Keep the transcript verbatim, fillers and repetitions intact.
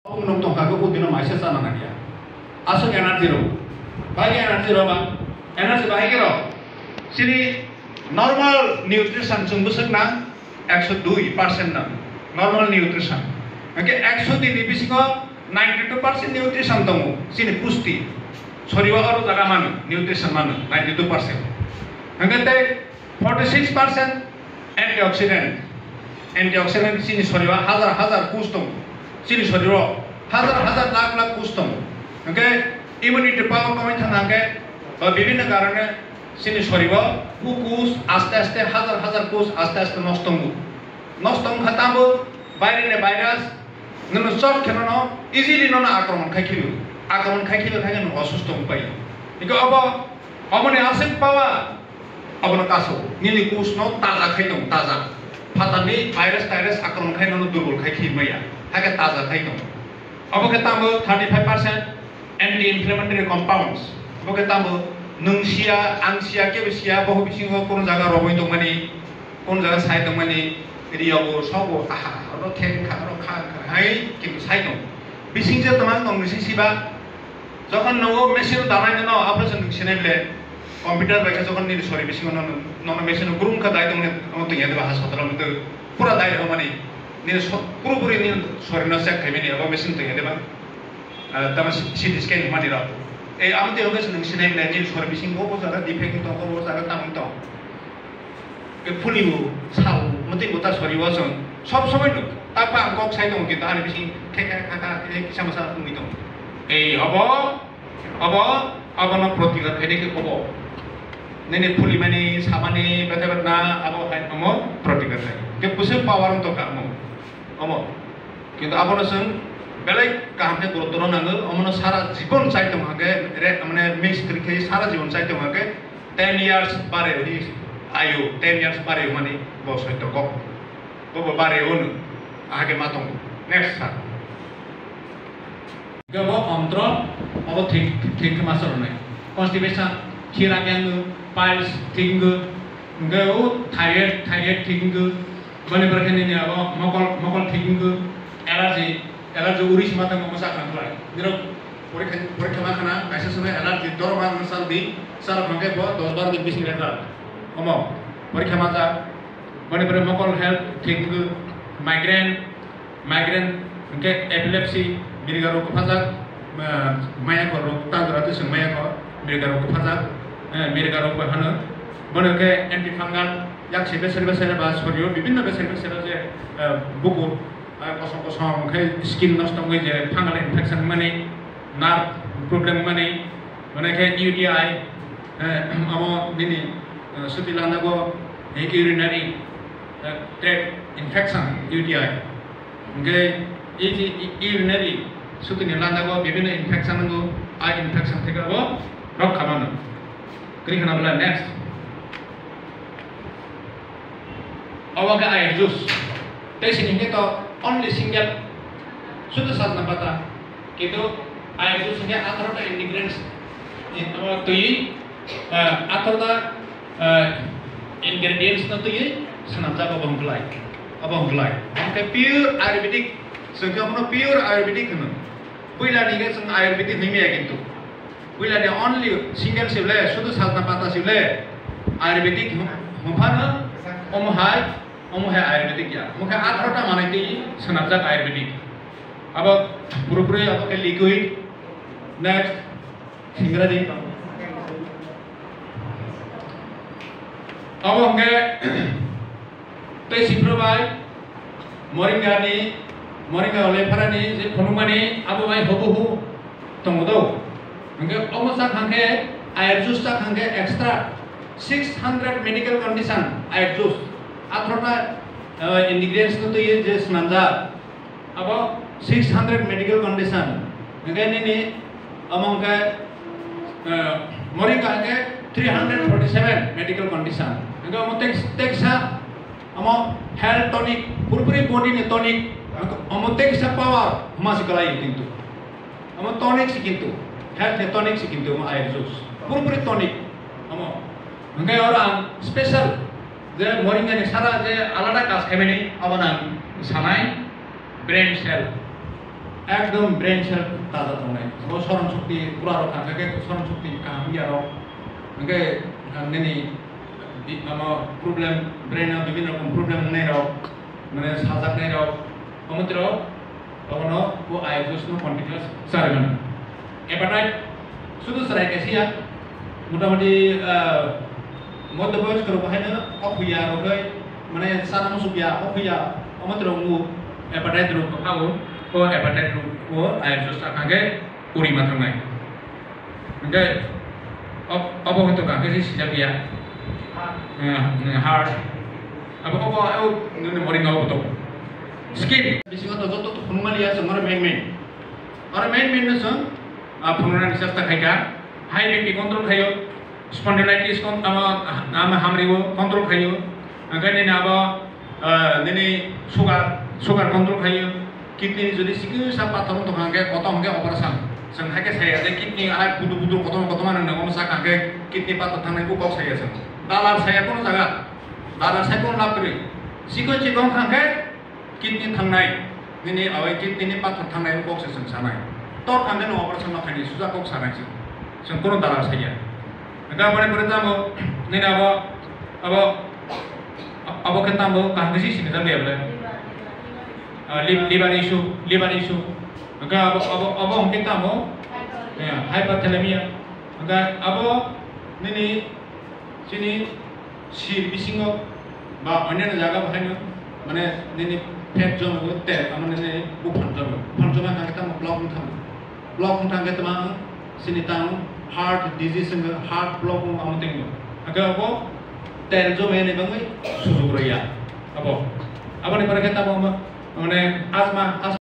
Nwng tongkha khe o dino maisa chana nangya. Aswk energy rw. Bahai khe energy rw ba? Energy bahai khe rw. Chini normal nutrition chwng bwswk nang ekso dui percent nang. Normal nutrition. Hwnkhe ekso dui ni bisingo ninety two percent nutrition tongo. Chini pusti. Sorio oro jaga mano, nutrition mano, ninety two percent. Hwnkhe tei forty six percent antioxidant. Antioxidant chini sorio hajar hajar kus tongo. Chini sorio hajar hajar lakh lakh kus tongo. Hwnkhe immunity power komwi thangna hwnkhe ba bibhinno karone chini sorio o kus aste aste hajar hajar kus aste aste nosto wngo. Nosto wngkha tamo baireni virus nono chot khe nono easily nono akromon khai khibio. Akromon khai khibio khai nono osusto wngpai. Hwnkhe obo, oboni aswk power, obono kaso. Nini kusno taja khai tong, taja. Phatarni virus tirus akromon khai nono durbol khai khi maya. Hakhe taja khai tong. Obo khe tamo thirty five percent anti-inflammatory compounds. Obo khe tamo nwng siya, ang siya, kebo siya, boho bisingo kono jaga romwi tongmani, kono jaga sai tongmani, riyogo, sogo, aha, oro khe wngkha, oro kha wngkha, hai kintu sai tong. Bising je twmang tong nisi siba, jokhon nogo machine danai no, operation nwng sinai le, computer bai khe jokhon nini sori bisingo nono, nono machine o grum kha dai tongni, omo tongya deba hospital o mutwi, pura dai rw mani, nini so-, pura puri nini sori no check khaimani, obo machine tongya deba. Ah, tamo C T scan hwnmani rok. Ei, amo tei hwnkhe chwng sinai mwnai, nini sori bisingo bo jaga defect wng tong, bo jaga tamo wng tong. Khe phuli bo, sal bo, mwtwi bo ta sori o chwng sob somoi nuk. Takpa ang kok sai tongo, kintu ani bising khe khe kha kha khe kisa masa wngwi tongo. Ei, obo, obo, obono protikar khainai khe obo. Nini phulimani, samani, betha betna, abo hai omo protikar khai. Khe bwswk power wng tongkha omo. Omo. Kintu abono chwng belai kaham khe gurutto rw nango, omono sara jibon chai tong hwnkhe, re-, mane mix kwrwi khe sara jibon chai tong hwnkhe ten years bare rwdi ayu, ten years bare rwmani bo soito kok. Bo bo bare rwno, ahage ma tongo. Next sir. Hwnkhe bo omtro, obo thik, thik khe ma chwrwnai. Constipation, khira khe wngwi, piles thik wngwi, hwnkhe o thyroid, thyroid thik wngwi, boni pore khe nini abo mokol, mokol thik wngwi, allergy, allergy uri sima tangma mwsa khna khlai. Nirok porikha, porikha ma khna, kaisa somoi allergy dorma wngwi chal di, chal hwnkhe bo dos baro din bising rega. Omo, porikha ma jak, boni pore mokol health thik wngwi, migraine, Migraine hwnkhe epilepsy, mirga rok kwphajak, ah, maya kor rok, ta jora twi chwng maya kor, mirga rok kwphajak, eh, mirga rok bai hano. Bono hwnkhe antifungal, yak se beseri beseri ba sorio bibinno beseri beseri je, eh, bukur, ah, kosom kosom hwnkhe skin nosto wngwi je fungal infection wngmani, nerve problem wngmani, bono hwnkhe U T I, eh, amo nini, eh, suti lanago, eh, urinary, eh, tract infection, U T I. Hwnkhe, e je i-, urinary sutini landago bibinno infection wngo, a infection theke abo rokha mano. Kwrwi khna bwla next. Obo khe ayur juice. Tei sini hwnkhe to only single, sudu sajna pata. Kintu ayur juice hwnkhe atharota ingredients, eh, twi, eh, atharota, eh, ingredients no twi swnamjak obo hwnkhlai. Obo hwnkhlai. Hwnkhe pure ayurvedic, chwng khe omono pure ayurvedic hwno. Puila ni khe chwng ayurvedic hwnwi maya kintu. Puila ni only single sibole, sudu sajna pata sibole ayurvedic hwn-, hwnphano omo hai, omo hai ayurvedic ya. Omo khe atharota manwi twi swnamjak ayurvedic. Abo purapuri abo khe liquid. Next. Singra di. Abo hwnkhe tei sipro bai moringa ni, moringa ole pharani je phunukmani abo bai hubuhu tongo do. Hwnkhe omo chak hwnkhe ayur juice chak hwnkhe extra six hundred medical condition ayur juice. Atharota, eh, ingredients no twi je swnamjak. Abo six hundred medical condition. Hwnkhe nini omo hwnkhe, eh, moringa hwnkhe three hundred forty seven medical condition. Hwnkhe omo tek-, teksa omo health tonic, purpuri body ni tonic, omo teksa power huma se kwlai kintu. Omo tonic se kintu, health ni tonic se kintu omo ayur juice. Purpuri tonic omo. Hwnkhe oro ang special je moringa ni sara je alada kaj khaimani abo nang sanai brain cell. Ekdom brain cell taja tongnai. Bo soron shokti pura rok thang khe soron shokti kaham ya rok. Hwnkhe, ah, nini bi-, ama problem, brain o bibhinno rokom problem wngnai rok, mane sajaknai rok, omo twi rok, obono bo eye juice no continuous chari mano. Hepatite sudu chwrai kaisa ya, motamoti, ah, modhya boyosko rok haino o khuya rok hai, mane sana musuk ya, o khuya, omo twi rok wngo, hepatite rok ha o, o hepatite rok o eye juice ta kha khe puri ma thangnai. Hwnkhe, ob-, obo hwnkhe to kha khe se sijak ya. Eh, eh, heart. Abo, obo, obo, nini moring obo to. Skin. Bisingo to joto to phunukmani ya, chwng oro main main. Oro main main no chwng, ah, phunuknani chesta khai kha. High B P control khaio. Spondylitis kon-, ama, ama hamrio control khaio. Hwnkhe nini abo, ah, nini sugar, sugar control khaio. Kidney ni jodi sikisa pathor wng tongkha hwnkhe kotom hwnkhe operation. Chwng hai khe saya je kidney ahai budu budu kotom kotom ano nangma sa kha hwnkhe kidney pathor thangnai bo kok saya chwng. Dalar saya kono jaga. Dalar saya kono lab kwrwi. Sikon sikon kha hwnkhe kidney thangnai. Nini awai kidney ni pathor thangnai bo kok se chwng sanai. Tor kha hwnkhe no operation no khaini suja kok sanai chwng. Chwng kono dalar saya. Hwnkhe aboni pore tamo nini abo, abo, abo khe tamo kaham khe si sini tamo ya bole. Ah, lib-, liver issue, liver issue. Hwnkhe abo, abo, abo hwnkhe tamo? Ya, hyperthalamia. Hwnkhe abo nini chini sir bisingo ba onyaino jaga bo haino, mane nini fat jomo, tel, amo nini buphang jomo. Buphang jomo hwnkhe tamo block wng thango. Block wng thangkhe tamo chini tamo heart disease wngkha, heart block wng amo tengmo. Hwnkhe abo tel jomo yani bangwi sujuk rwya. Abo, aboni pore khe tamo mane asthma, asthma